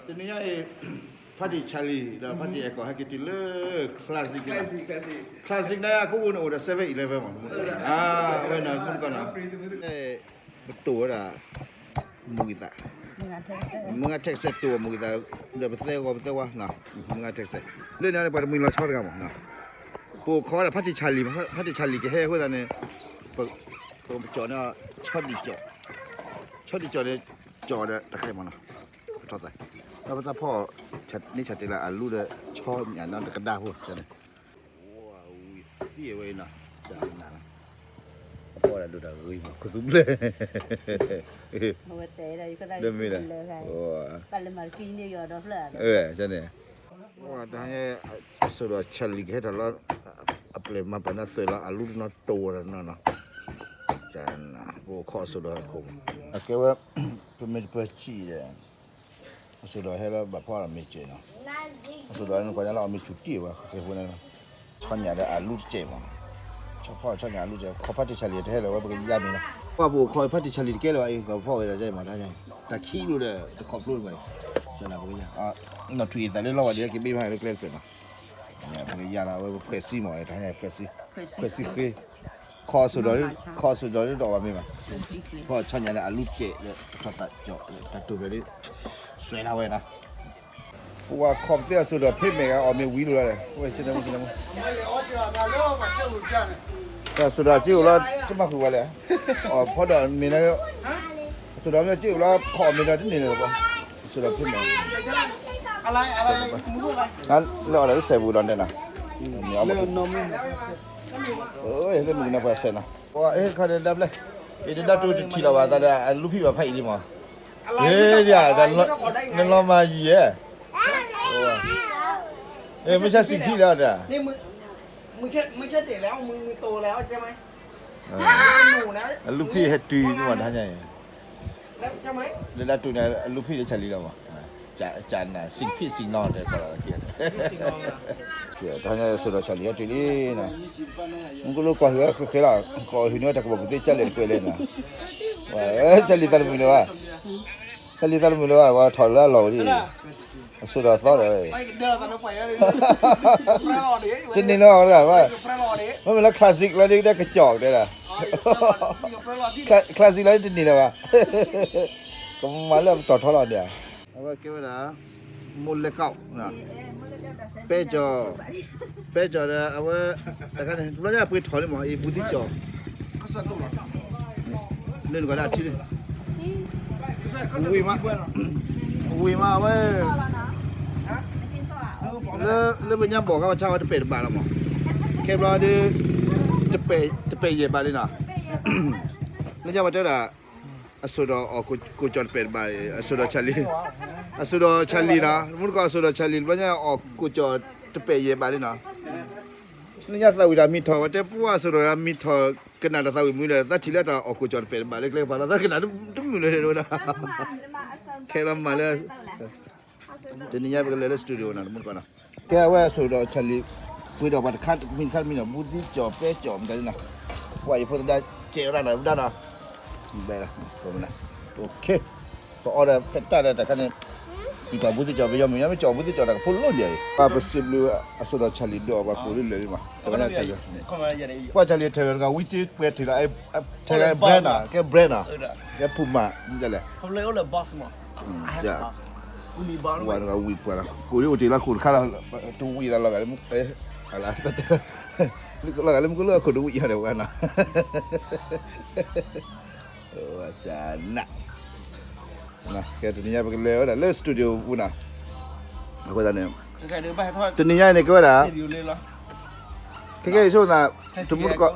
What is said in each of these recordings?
တနံၤညါအံၤ ဖါတံၢ်ဆၣ်လံၣ် ဒီးဖါတံၢ်အဲၣ်ကီၢ် ဟဲက့ၤတုၤလၢ Classic လီၤ. Classic န့ၣ် အခိၣ်အိၣ်န့ၣ်အိၣ်ဒီး seven eleven မး, အဝဲန့ၣ်မုၣ်တကီၢ်နီၤ, ပတိၢ်ဝဲဒၣ် မုၢ်ဂံၢ်သး, မုၢ်ဂၤ Texas တိၢ်ဝဲမုၢ်ဂံၢ်သး, ဒီးပသဲဂီၤပသဲဝါ, မုၢ်ဂၤ Texas လၢန့ၣ်န့ၣ် ပှၤတမှံၤလီၤဆီတဂၤမး, ပအိၣ်ခိးဝဲဒၣ်ဖါတံၢ်ဆၣ်လံၣ်, ဖါတံၢ်ဆၣ်လံၣ်ကဟဲအဃိသတးန့ၣ် ပကကၠီၣ်န့ၣ် ဆီဒံၣ်ကၠီၣ်, ဆီဒံၣ်ကၠီၣ်န့ၣ် ကၠီၣ်ဒီးတခါမးနီၤ, ပထီၣ်သး, ဒီးပသးဖီၣ်န့ၢ်ဆၣ်တ့လၢအလူဒီး ဆီညၣ်နီတကဒါဖိန့ၣ်, ဝံၤသံအဝဲအံၤနီၤ, အဖီၣ်ဝဲဒၣ်ဒိၣ်တၢ်ဂ့ၤမး ခူသူၣ်ဘျဲၣ်, မ့ၢ်, န့ၣ် တဟါညါ အစိၣ်ဒီးဆၣ်လံၣ်ကဟဲထီၣ်လီၤ, အပျဲၢ်မၤပာ်န့ၣ်သုးလီၤ အလူတနီၤတိၢ်ဝဲဒၣ်နီၤနီၤ, ပအိၣ်ခိးအစိၣ်ဒီးအခိၣ်, အကဲဝဲ ပမ့ၢ်တပၢၤစံၣ်ဒီး အစိၣ်ဒီးဟဲလၢဘၣ်ဖီၣ်ဒီးမ့ၢ်စဲးနီၤ, အစိၣ်ဒီးန့ၣ်ကွၢ်ညါလၢအီၣ်မ့ၢ်ဆူၣ်တံၢ်ဝဲ ဃဲဃဲဖိန့ၣ်, ဆီညၣ်ဒီးအလူတစဲးမး, ဆီဖီၣ်ဆီညၣ်အလူတစဲး ခီဖါတံၢ်ဆၣ်လံၣ်တဟဲလၢၤဝဲပကယါမံၤနီၤ, ပှၤပအိၣ်ခိးဖါတံၢ်ဆၣ်လံၣ်တကဲလၢၤဘၣ်အံၤ ကဖီၣ်ဝဲဒၣ်မး တၢ်ခံဒိၣ်ဒီးတခီဖျိမး, ပကယါ, နီၣ်ထွံၣ်အသးလၢလီၤဝဲဒၣ်က့ၤဘ့ၣ်မးလၢကျဲတဖျၢၣ်နီၤ, ပကယါလီၤ အဝဲပဖှဲးစံမး တၢ်ညါဖှဲးစံ, ဖှဲးစံဃ့, ခီအစိၣ်ဒီး, ခီအစိၣ်ဒီးဒ်ဒီးဘၣ်မ့ၢ်ဘၣ်, ခီဆီညၣ်ဒီးအလူတစဲးလၢ ထီၣ်သးကၠီၣ်လၢတၢ်တိၢ်ဖဲလၢ စွဲလၢဝဲနီၤ, ပှၤခီပသ့အစိၣ်ဒီးဖ့မဲာ်ဂ့ၤ အီၣ်မ့ၢ်ဝံၤလိာ်လီၤ, ဝဲဆ့န့ၣ်မ့ၢ်ဆ့န့ၣ်မ့ၢ်, အစိၣ်ဒီးစ့အိၣ်လီၤ တမၤဃုာ်ဝဲလဲၣ်, အီၣ်ဖီဒီးမ့ၢ်န့ၣ်, အစိၣ်ဒီးမ့ၢ်စ့အိၣ်လီၤ ခီအီၣ်မ့ၢ်ဒီးတန့ၢ်လၢၤဘၣ်, အစိၣ်ဒီးဖ့မဲာ် လၢအီၣ်ဒီးစဲးပူၤဒီးတဲနၤ, လၢမုၢ်ကနၢ်ပှၤစဲးနီၤ, ခါဒီးဒၣ်ဖျဲၣ်, အံၤဒၣ်တိတထံၣ်လီၤဘၣ်သးဒီး အလူဖံးဘၣ်ဖးအံၤလံမး, ဟ့ဒ်, နလီၤမၤယံၤဧါ, မ့ၢ်ဆါစံးထံလီၤဒီး အလူဖံးဟဲတုၤန့ၣ်မးတဟါညါအံၤ, လၢဒၣ်တိန့ၣ် အလူဖံးလၢဆၣ်လံလီၤမး, ကနၣ် စံးဖံးစံးနီၤ တဲကီးလီၤ, တဟါညါစိၣ်ဒီးဆၣ်လံဟဲတုၤလံနီၤ, မုၢ်ကလိကွၢ်ဟုၣ်ဝဲဃဲဃဲလီၤ, ကိးဟုၣ်န့ၢ်ဝဲတၢ်ကပီၤကူၣ်သ့ကၢ်လဲၣ်တကွဲးလဲၣ်နီၤ, ဆၣ်လံသးတမုာ်လၢၤဘၣ်, ဆၣ်လံသးတမုာ်လၢၤဘၣ် ပှၤထီၣ်လၢအလီၢ်ဝဲဒၣ်, အစိၣ်ဒီးသီဒီး တန့ၢ်လၢၤဘၣ်, မ့မ့ၢ်လၢ classic လီၤဒ်ကစၢ်ကၠီၣ်တဲဒၣ်, classic လီၤဒ်တန့ၢ်လၢၤဘၣ်, ကမၤလၢပတီၢ်ထီလီၤဒ်, အဝဲကဲဝဲဒၣ် မိၢ်လဲၤကီး, ပဲကၠီၣ်, ပဲကၠီၣ်ဒီးအဝဲ, တခါန့ၣ် တဘျီညါပှ့ၤထီၣ်လံမး အံၤဘူးသံကၠီၣ်, လၢနကီးဒၣ်ထံ, ဝံၤမး, ဝံၤမးအဝဲ လၢပညါဘီၣ်ခါပှၤဆါဝဲတပဲာ်တဘၣ်လီၤမး, ခဲဘျီဒီး, တပဲာ်ယဲၢ်ဘၣ်လံနီၤ, လၢညါပှၤတဲဒၣ်, အစိၣ်ဒီးအီၣ်ကိၣ်ကၠီၣ်တပဲာ်တဘၣ်, အစိၣ်ဒီးဆၣ်လံ, အစိၣ်ဒီးဆၣ်လံနီၤ မုၢ်တကီၢ်အစိၣ်ဒီးဆၣ်လံ တဘျီညါအီၣ်ကိၣ်ကၠီၣ်တပဲာ်ယဲၢ်ဘၣ်လံနီၤ, လၢညါသးဝံၣ်တၢ်မံၤထီၣ် ပှၤတဲပှၤအစိၣ်ဒီးမံၤထီၣ် ကနၣ်တၢ်သးဝံၣ်မုာ်ဒီး သးထံၣ်လၢတၢ်အီၣ်ကိၣ်ကၠီၣ်တပဲာ်တဘၣ်လၢကျဲကပၤလီၤ သးကနၣ်တမုာ်လၢၤဝဲဒၣ်, ခဲလီၤမးလၢ တနံၤညါပကလဲၤလၢ studio နီၤ တမူတကိးနီၤ, ကဲအဝဲအစိၣ်ဒီးဆၣ်လံ, ပှ့ၤဒီးပှၤတခါတမံၤတခါတမံၤနီၤ ဘူးသံကၠီၣ်ပဲကၠီၣ်မတၤနီၤ, ပှၤအံၤဖိသဒါကဲဝဲဒၣ်နီၤ ဝဲဒၣ်နီၤ, ပအီဒီးဖဲတၢ်ဒီးတၢ်ခါန့ၣ်, ပအီဒီးဖဲတၢ်ဒီးတၢ်ခါန့ၣ်, ပှၤဘူးသံကၠီၣ် ပယီၤမုၣ်ညါမ့ၢ်ကၠီၣ်ဘူးသံကၠီၣ်တၢ်ကဖိလိၣ်ဒ်အံၤ, ပှၤပစံးဘျုးအစိၣ်ဒီးဆၣ်လံဒီးပှၤကိးလၢ လၢာ်လံမး, ပှၤဆၣ်လံထဲးလီၤတဂၤ ဝံတ့ပှဲၤထဲးလီၤ, ထဲးလီၤ brand နီၤ ကဲ brand နီၤ, ကဲ Puma မ့ၢ်လဲၣ် ဝဲတဂၤဝံပှၤလီၤ ကိးဒ်အိၣ်တ့ၢ်လီၤခိၣ်တခါလီၤ, တဝံသးလီၤဂာ်လၢမူ, လီၤဂာ်လၢမူကလိအခိၣ်တဝံယၤဒီးဝဲနီၤ, န, ကဲတနံၤညါပကလဲၤဝဲဒၣ်လၢ studio ပူၤနီၤ, အဃိသတးန့ၣ်, တနံၤညါန့ၣ်ကဲဝဲဒၣ်, ခဲကဲဆိသး, တမူတကိး,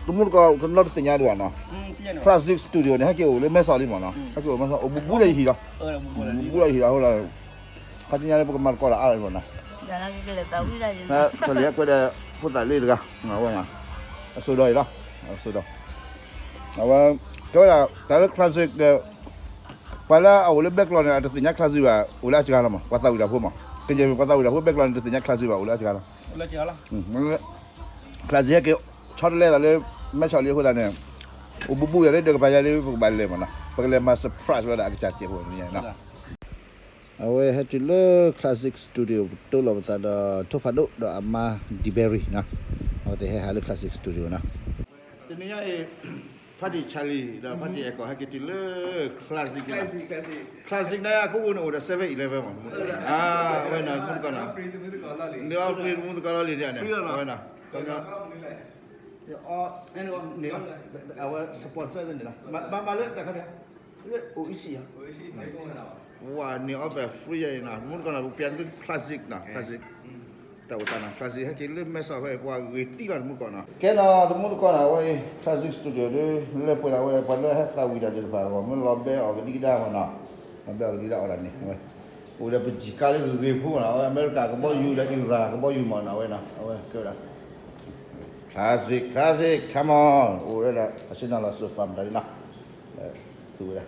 တမူတကိးတနီၤတသ့ၣ်ညါဒံးဘၣ်နီၤ, Classic Studio န့ၣ် ဟဲက့ၤအိၣ်လၢမဲဆီးလံမးနီၤ, ဟဲက့ၤအိၣ်မဲဆီး အိၣ်ဘူးဘူးဒီးယဟံၣ်လီၤ, ဘူးဘူးဒီးယဟံၣ်လီၤအဃိဒီး, ခါဆူညါလၢပကမၤသကိးဒီးအါလီၤမးနီၤ, တၢ်လၢဟဲကွဲးဒီးဖိသၣ်လၢတဂၤ, အစိၣ်ဒီးအံၤလီၤ, အစိၣ်ဒီး, အဝဲ, တဲဝဲဒၣ် တၢ်လၢ Classic ဒီး ပှၤလၢအအိၣ်လၢ background န့ၣ် အတသ့ၣ်ညါ Classic ဘၣ် အိၣ်လၢအစှၤလီၤမး, ပှၤသးဝံၣ်တၢ်ဖိမး, ကယဲၢ်မ့ၢ်ပှၤသးဝံၣ်တၢ်ဖိ background န့ၣ် တသ့ၣ်ညါ Classic ဘၣ် အိၣ်လၢအစှၤလီၤ, Classic ဟဲက့ၤ ဆီတလဲသးလၢ မဲဆီးလံအဃိသတးန့ၣ်, အိၣ်ဘူးဘူးယၤလၢဒၢးကပၤယၤလၢပကဘၣ်လဲၤမးနီၤ, ပကလဲၤမၤ surprise ဝဲဒၣ်အကစၢ်စဲးဖိန့ၣ်, အဝဲဟဲတုၤလၢ Classic Studio ပတိၢ်လီၤပသးဒီး ထိၣ်ဖးဒိၣ်ဒီးအမါ DeBerry နီၤ, အဝဲသ့ၣ်ဟဲဟးလၢ Classic Studio နီၤ. တနံၤညါအံၤ ဖါတံၢ် Charlie ဒီးဖါတံၢ်အဲၣ်ကီၢ် ဟဲက့ၤတုၤလၢ Classic နီၤ. Classic န့ၣ် အခိၣ်ပူၤန့ၣ်အိၣ်ဒီး seven eleven မး, အဝဲနီၤ တမူတကိးနီၤ, န့ၢ်အီၣ်ဖရံတမူတကိးလီၤလံၤန့ၣ်, အဝဲ sponsor န့ၣ်လီၤ, မၤမၤလၢတၢ်ခါန့ၣ်, လၢ Oishi ဧါ, ဝဲန့ၢ်အီၣ်ဖဲ free အံၤနီၤ, တမူတကိးနီၤ ပပျဲသု Classic နီၤ, Classic တၢ်အိၣ်သးနီၤ, Classic ဟဲက့ၤလၢမဲဆီးဖဲအံၤ ပှၤဂ့ၤတံၢ်လီၤ တမူတကိးနီၤ. ကဲနီၤ တမူတကိးနီၤ အဝဲအံၤ Classic Studio ဒ် လၢပှဲၤဒၣ်ဝဲ ပှၤလၢဟဲသးဝံၤတၢ်သ့ၣ်တဖၣ်အဂီၢ် မ့ၢ်လီၤဘဲအီၣ်ကဒံကဒါမးနီၤ, လီၤဘဲအီၣ်ကဒံကဒါအီၣ်ဒၣ်န့ၣ်, အဝဲ အိၣ်ဒီးပကံၢ်ကါလၢဂ့ၤဂ့ၤဖိမးနီၤ, အဝဲအမဲရကၤကဘီယူၤဒီး Iran ကဘီယူၤမးနီၤ, အဝဲနီၤ အဝဲကဲဝဲဒၣ် Classic Classic come on အိၣ်ဝဲဒၣ် အဆ့ၣ်နီၤလီၤ sofa မတၤဒ်နီၤ, သူဝဲဒၣ်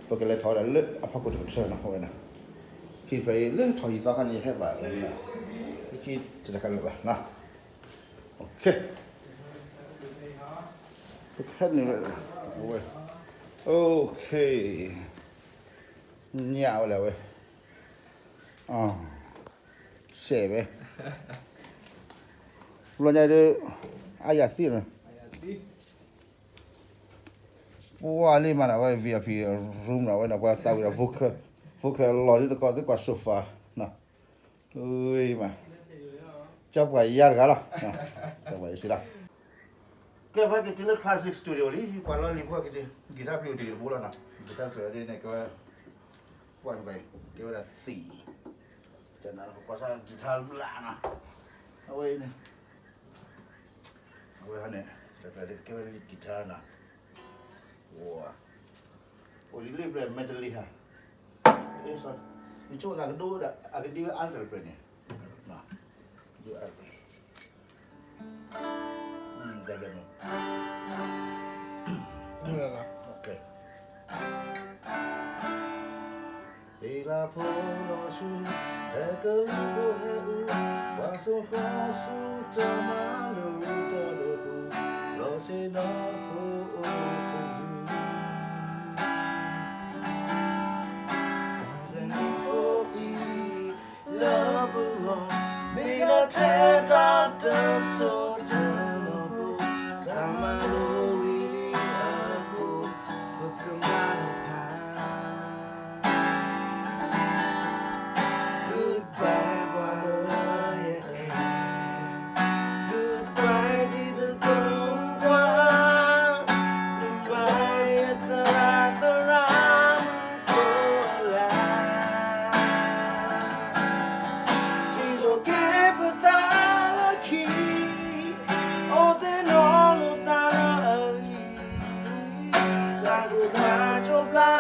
ပကလဲၤထီၣ်ဝဲဒၣ်လၢအဖီခိၣ်တကထၢနီၤ, အဝဲနီၤ, ခံဖဲအံၤလၢထီၣ်ယံၤသီခါန့ၣ် ယဟဲဘၣ်လီၤ, လၢခံတခါလၢၤဘၣ်နီၤ, ပကဟဲနုာ်လၢ အဝဲ okay ညၣ်ဝဲလဲၣ်ဝဲ, စဲးဝဲ, ဘျီညါဒ် အါယၤသံနီၤ, ပှၤလံမးနီၤ အဝဲ VIP room နီၤ, အဝဲနီၤ ပှၤသးဝံၤဒီး vocal, vocal လီၤဒ်တကီးသ့ၣ်ကွၢ် sofa နီၤ, မး ကၠီပှၤယါတဂၤလီၤ, ကၠီပှၤယါလီၤ. ကဲ ပှၤက့ၤတုၤလၢ Classic Studio လံ, ပှၤလီၢ်လံၤဖိက့ၤတုၤ, ကံၢ်ထါပျံၤအိၣ်တ့ၢ်တဘိလီၤနီၤ, ကံၢ်ထါပျံၤဒ်န့ၣ် ကဲဝဲ ပှၤကဲဝဲဒၣ်သံၣ်, ကနၣ်ပကွၢ်စၢ်ကံၢ်ထါဘျါနီၤ, အဝဲန့ၣ်, အဝဲဟန့ၣ်, ကဲဝဲလံာ်ကံၢ်ထါနီၤ, အိၣ်လံလၢပျဲၢ် Martelli ဟါ, ယဆိကမိၣ်သးကဒိဝဲဒၣ် အကဒံဝဲအါတလၢပျဲၢ်န့ၣ်, ဒ်အါတလၢပျဲၢ် သ့ၣ်လၣ်ဖိလီၤဆူ, ဟဲကလံၤဖိဟဲအူ, ပှၤစိာ်ဃီဆူတၢ်မၤလိတၢ်လိာ်ပူၤ, လီၤဆ့ဒီးဖိအိၣ်ခိၣ်ယူၤ, တၢ်စဲန့ၣ်ဖိအံၤ လၢပဂီၢ်, မ့ၢ်ဒၣ်ထဲတၢ်တစိၢ်တလီၢ်ဖိ, တၢ်မၤလိဝံၤလံအဃိ, ပကမၤလိဖး, Goodbye ပှၤလၢယအဲၣ်, Goodbye ဒ်သိးကိးမုၢ်ခွါ, Goodbye ယသရၣ်သရၣ်မုၣ်ကိးဂၤ ထံၣ်လိာ်က့ၤပသးလၢခံ, အိၣ်သ့ၣ်နီၣ်လိာ်သးလၢအဂံၢ်, တၢ်ကိၢ်ခါကၠိဘျါ,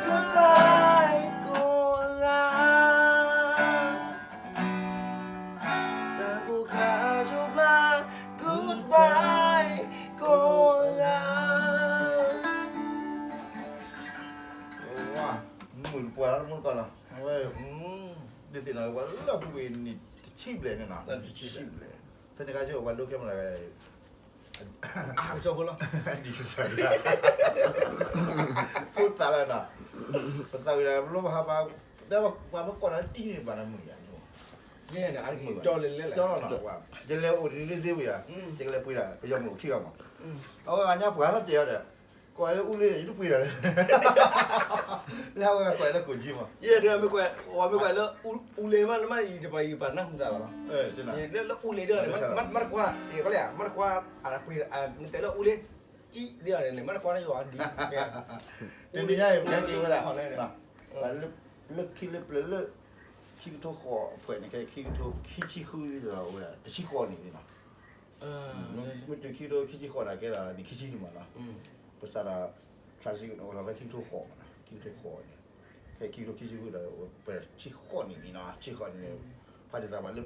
Goodbye ကိးဂၤ, တၢ်ကိၢ်ခါကၠိဘျါ, Goodbye ကိးဂၤ မုၢ်တပှဲၤလီၤ တမူတကိးနီၤ, အဝဲ ဒုးသ့ၣ်နီၣ်ပှၤလၢပူၤကွံာ်နံၣ်တဆံဘျဲၣ်န့ၣ်နီၤ, တဆံဘျဲၣ်, ဖဲန့ၣ်အခါ ပှၤဒိခဲမးလၢ အကၠီဖိလီၤ, ဒ်ဆူၣ်ဆူၣ်, ဖိသၣ်လၢနီၤ, ပသးဝံၤဒီး ပလိၣ်ပဟးပှၤ, တဲပှၤမ့ၢ်ကိးနၤတံၢ်န့ၣ် ဘၣ်နၤမုာ်ယၤ, ကၠီလၢလဲၣ်, ယလဲၤအိၣ်တနံၤလၢစ့ဝံၤယၤ, ယကလဲၤပှ့ၤဒၣ် ပယီၤမုၣ်အိၣ်ခံဂၤမး, အဝဲအညါပှၤလီၤတဲာ်အီၤဒီး ကိးလၢအူလ့ ယတပှ့ၤဒၣ်လၢ လၢအဝဲကိးလၢကိးကံမး, ယဲဒၣ်မ့ၢ်ကွၢ်, အဝဲမ့ၢ်ကွၢ်လၢအူလ့မး နမ့ၢ်ယတပှၤယပာ်နၢ်ဟူသးဘၣ်လီၤ, လၢအူလ့ဒၣ်န့ၣ် မ့ၢ်တကွၢ်, ယကလဲၣ်, မ့ၢ်တကွၢ်အတပှ့ၤ, နတဲလၢအူလ့, ကံဒၣ်န့ၣ် မ့ၢ်တကွၢ်န့ၣ်ယွၤဒ်, တနံၤညါအံၤ ပဟဲက့ၤဝဲဒၣ် လၢခံလၢပျၢၤလၢ ခံကထိဃိးအဖှဲးန့ၣ် ခဲခံကထိခံဆံဃုဒီးဝဲဒၣ် တဆံဃိးနံၣ်လံနီၤ, မ့ၢ်တုၤခံကထိခံဆံဃိးဒီး ကဲဒၣ်နံၣ်ခံဆံနံၣ်မးနီၤ, ပစးဒီး classic အိၣ်လီၤဖဲခံကထိဃိးမးနီၤ, ခံကထိဃိးန့ၣ်, ခဲခံကထိခံဆံဃုဒီး ပဆံဃိးနံၣ်လံနီ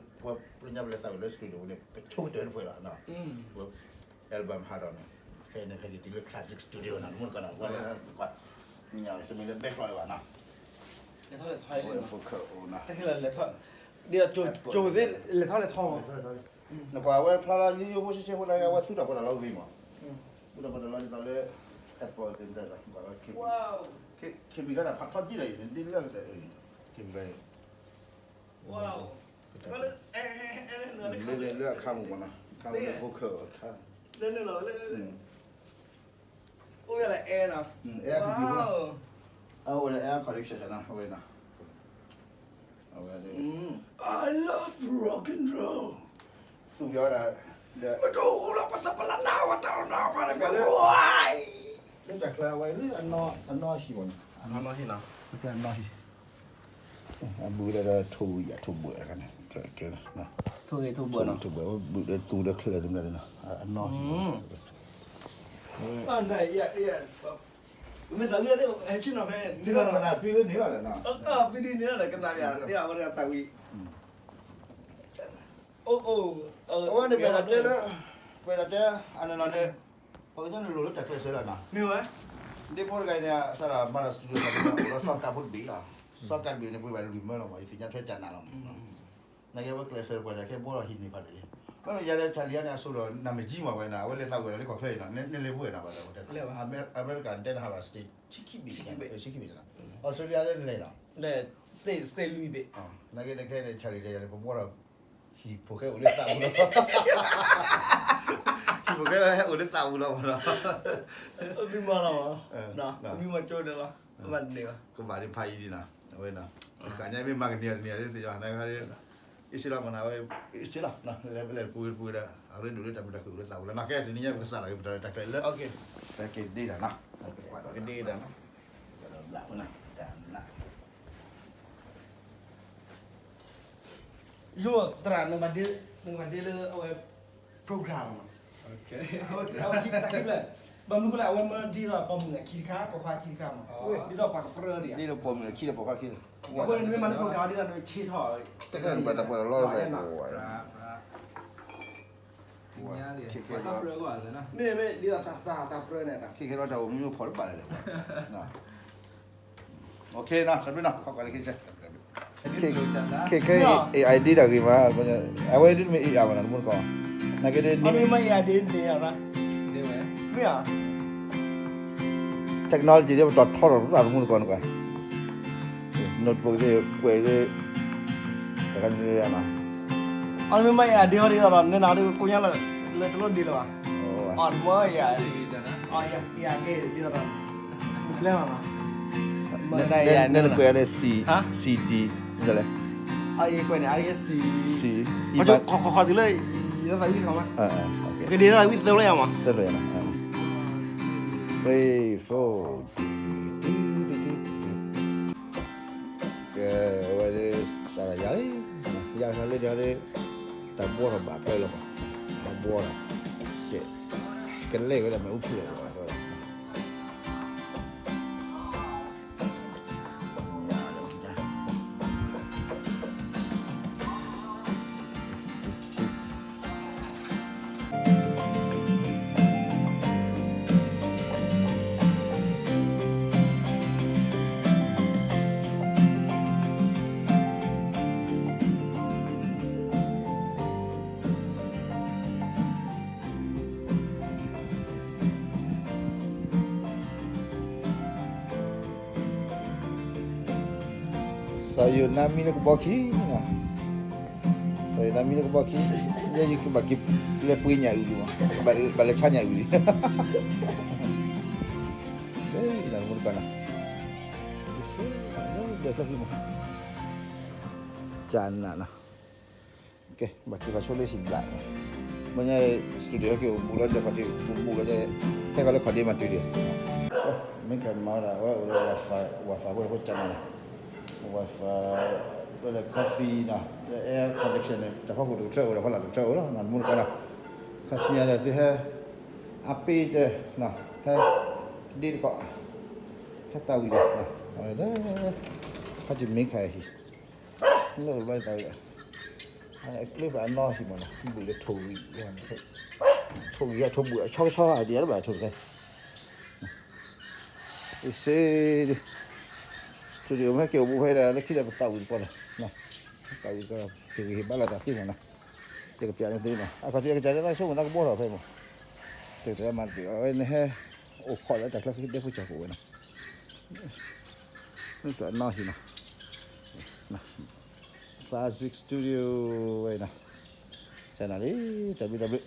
ၤ, ဆံဃိးနံၣ်န့ၣ်, ဖးဒံးသးဘၣ်လၢ ပညါပလဲၤသးဝံၤလၢ studio န့ၣ် ပဆိကတၢၢ်တပှဲၤလီၤနီၤ, ပ album ဟးထီၣ်န့ၣ်, ခဲအံၤန့ၣ် ဖဲက့ၤတုၤလၢ classic studio နီၤ, တမ့ၢ်လၢ background လၢၤဘၣ်နီၤ, လဲၤထီၣ်လဲၤထီ, နကွၢ်ဝဲဖျါလီၤ ယိယိဖိဆှဲဆှဲဖိန့ၣ် အဝဲသူတၢ်ပီးတၢ်လီဂ့ၤမး, သူတၢ်ပီးတၢ်လီဒ်သိးလၢ Apple သ့ၣ်မတၤဒီး ဘၣ်ဝဲ KB ခါန့ၣ် ဖးထီဒ်လဲၣ်အံၤ ဒ်လဲၣ်ကတၢၢ်အံၤန့ၣ်, လၢလၢအခါမူမနီၤ, အခါမူလၢ vocal အခါ, လၢလၢလီၤလၢ အိၣ်ဝဲလၢ air နီၤ, air condition နီၤ, အဝဲ air condition နီၤ, အဝဲနီၤ, အဝဲ I love rock and roll သူပြောတာ မတူဘူးလို့ ပစပလနာဝတရနာပါနဲ့ လၢတၢ်ချၢအဝဲလၢအနီၢ်ဟံၣ်မနီၤ, အနီၢ်ဟံၣ်နီၤ, အနီၢ်ဟံၣ် အဘုလၢထိၣ်ဂံၢ်အထိၣ်ဘှဲးအခါန့ၣ်, ထိၣ်ဂံၢ်ထိၣ်ဘှဲးနီၤ, ထိၣ်ဂံၢ်ထိၣ်ဘှဲး ဘုလၢသူလၢချၢသမျၣ်သ့ၣ်နီၤ, အနီၢ်ဟံၣ်, မ့ၢ်သးဝံၣ်သ့ၣ် ဟဲဆ့ၣ်နီၤဖဲ ဆ့ၣ်နီၤဖဲ ဖံလၢန့ၣ်လီၤ, ဖံဒ်န့ၣ်လီၤ ကနၣ်ဘၣ် တဲအဝဲဒၣ်သးဝံၣ်, အိၣ်အိၣ်, အဝဲန့ၣ်ပှဲၤဒီးတဲလၢ, ပှဲၤဒီးတဲ အနီၢ်နီၢ်န့ၣ်, ပှၤကညီန့ၣ်လိၣ်လၢတၢ်ကျဲးစၢးလီၤနီၤ, မ့ၢ်ဝဲ, ဒ့ဖိတဂၤန့ၣ် စးဒီးမၤဒီး studio စးဒီး လီၤ sound card ဖိတဘ့ၣ်လီၤ, sound card တဘ့ၣ်န့ၣ် ပှဲၤဝဲလွံၢ်မၢလီၤမး ယသ့ၣ်ညါထွဲကနၣ်လီၤမး, နာ်က့အဝဲကျဲးစၢးပှဲၤဒီး ကဲဘှီထီၣ်ဟံၣ်န့ၢ်ဖးဒိၣ်ယဲ, မ့ၢ်ယၤလၢ Charlie န့ၣ် အစိဒီး နမ့ၢ်ကံမးဝဲနီၤ, အဝဲလဲၤသးဝံၣ်ဒီးလၢကီၢ်ချၢအံၤနီၤ, နလဲၤပှဲၤနီၤ ဘၣ်ဒီး အမဲရကၤန့ၣ် တဲနဟးဘၣ် state ဆံခံဘ့ၣ်, ဆံခံဘ့ၣ်နီၤ, Australia လၢနလဲၤနီၤ, state လွံၢ်ဘ့ၣ်, နာ်က့နခဲန့ၣ် Charlie န့ၣ် ပဘှီထီၣ် ဟံၣ်ဖိဃဲအိၣ်လၢသးပူၤလီၤ, ဟံၣ်ဖိဃဲဟဲအိၣ်လၢသးပူၤလီၤမးနီၤ, မံမီၢ်လီၤမး, မံမီၢ်ကၠိဒဲးလီၤ, ကဘၣ်ဒံးဖးယံၤဒံးနီၤ, အဝဲနီၤ, ကညါမ့ၢ်မၤကန့ၢ်အီၤတန့ၢ်အီၤဒ်သိးယၤ နဂၤဒ်, အ့ၣ်စ့လီၤမးနီၤ, အဝဲ, အ့ၣ်စ့လီၤ, လဲၤပူၤဝဲတပူၤဝဲဒီး အရ့ဒိၣ်လၢတၢ်မုာ်တၢ်ခုၣ်အိၣ်လၢသးပူၤလီၤ, နာ်က့တနံၤညါပကစးထီၣ်က့ၤပတၢ်ရဲၣ်တၢ်ကျဲၤလၢ, ကဒ့တၢ်နီၤ, ကဒ့တၢ်နီၤ ယိၣ်သရၣ် နဘၣ်ဒ့လၢအဝဲ program မး, အဝဲခံဖျၢၣ်, ဘၣ်မနုၤဃိလဲၣ် အဝဲမ့ၢ်ဒ်သိးပိာ်မုၣ်အခံတခါ ပိာ်ခွါခံတခါမး, ဒ်သိးပှၤကပြၢဒံးဧါ, ဒ်သိးပိာ်မုၣ်အခံဒီးပိာ်ခွါခံ, အဃိန့ၣ် နမ့ၢ်မၤလၢ program ဒ်သိးနဆ့ထီၣ်, တခါန့ၣ်ဘၣ်တၢ်ပှၤလီၤလီၤ, မ့မ့ၢ်ဒ်သိးသးစၢ်တၢ်ပြၢန့ၣ်, ခဲခဲလီၤတၢ်အိၣ်မူဖီၣ်တဘၣ်လၢၤလဲၣ်, ခဲခဲ AI ဒ့တၢ်ဂ့ၤမး, အဝဲဒ်မ့ၢ် AI ဘၣ်နီၤ တမူတကိး, နာ်က့ဒ်န့ၣ်, မ့ၢ် technology ဒ်ပတီၢ်ထီထီၣ်တၢ်တမူတကိးန့ၣ်ကွၢ်, notebook ဒ်ကွဲးဒ်, တခါန့ၣ်, အမ့ၢ်မ့ၢ် AI ဒ်ဟီဒ်သိးဒီး နနၤဒ်ကိညါလၢ, လၢတလိၣ်ဒ်လၢၤဘၣ်, အမ့ၢ် AI, နကွဲးန့ၣ် C, CD လဲၣ်, ကွဲးန့ၣ် C, ခီခီတုၤလၢ, ယသးဝံၣ်သီမး, ကဒ်သးဝံၣ်သၢလၢယၤမး, သၢလၢယၤမး, three, four, ကဲ, ဝဲဒ်, တၢ်ယၤလံ, ယၤလံဒီး, တၢ်ဘှီထီၣ်ဘၣ်ဖဲလီၤမး, တၢ်ဘှီထီၣ်, ကဲ, ကလဲၤဝဲဒၣ်မ့ၣ်အူဖျၢၣ်လီၤ, စီၤယိၤနါမံလၢကဘီခံ, စီၤယိၤနါမံလၢကဘီခံ, ယဲယကဘၣ်က့ၤလဲၤပှ့ၤညၣ်အုၣ်လံမး, ဘၣ်လဲၤဆါညၣ်အုၣ်လံ, လၢမူတကီၢ်နီၤ, ဒီးဖျၢၣ်ဖျၢၣ်မး, ကနၣ်နီၤ ကဲ, ဘၣ်က့ၤပှၤဆိလၢဟံၣ်ဘျးန့ၣ်, မ့ၢ်ညါ studio ဟဲက့ၤအိၣ်ဘူးလီၤဒီးခီၣ်ထံးဘူးဘူးလီၤ, ဟဲခီလၢခီၣ်ဒ့မၤတုၤဒံး, မ့ၢ်ကမၤဝဲဒၣ် အဝဲအိၣ်ဒီး wifi, wifi ဖိတဖိကနၣ်လီၤ, wifi ဒီး coffee နီၤ, ဒီး air condition န့ၣ် တၢ်ဖီခိၣ်တကထၢၣ်အိၣ်ဒီး ဖီလာ်တကထၢၣ်အိၣ်လီၤ, မူတကီၢ်နီၤ, coffee န့ၣ်ဒီး သုဟဲ အပ့ၤတဲ, ဟဲ ဒ့တကိး, ဟဲသးဝံၣ်ဒီး, ဖးတံၢ်မ့ၢ်ခါဟံၣ် လၢဘျီသးဝံၣ်ဒီး, လၢပှၤအနီၢ်ဟံၣ်မးနီၤ, ဘုးလၢထိၣ်ဂံၢ်, ထိၣ်ဂံၢ်အထိၣ်ဘှံးအဆီကဆီ idea တဘၣ်ထိၣ်တခါ, စ့, studio မ့ၢ်က့ၤအိၣ်ဘူးဖဲဒီး လၢခံဒီးပသးဝံၣ်တပီၤလီၤ, သးဝံၣ်တပီၤ, က့ၤကဟ့ၣ်ဘၣ်လီၤတၢ်သ့မးနီၤ, ယကပျးန့ၣ်သ့နီၤ, အခီၣ်ထံးကစၢ်လၢသးဆိကမိၣ်သးကဘှီထီၣ်ဖဲမး, တၢ်မၤတပ့ၤ အဝဲန့ၣ်ဟဲ အိၣ်ခိးလၢတၢ်ချၢဒဲဖိကၠီၤကိးဝဲနီၤ, မ့ၢ်ပှၤအနီၢ်ဟံၣ်နီၤ, Classic Studio ဝဲအံၤနီၤ, ကနၣ်လံ, တၢ်ဘျုးတၢ်ဘျုး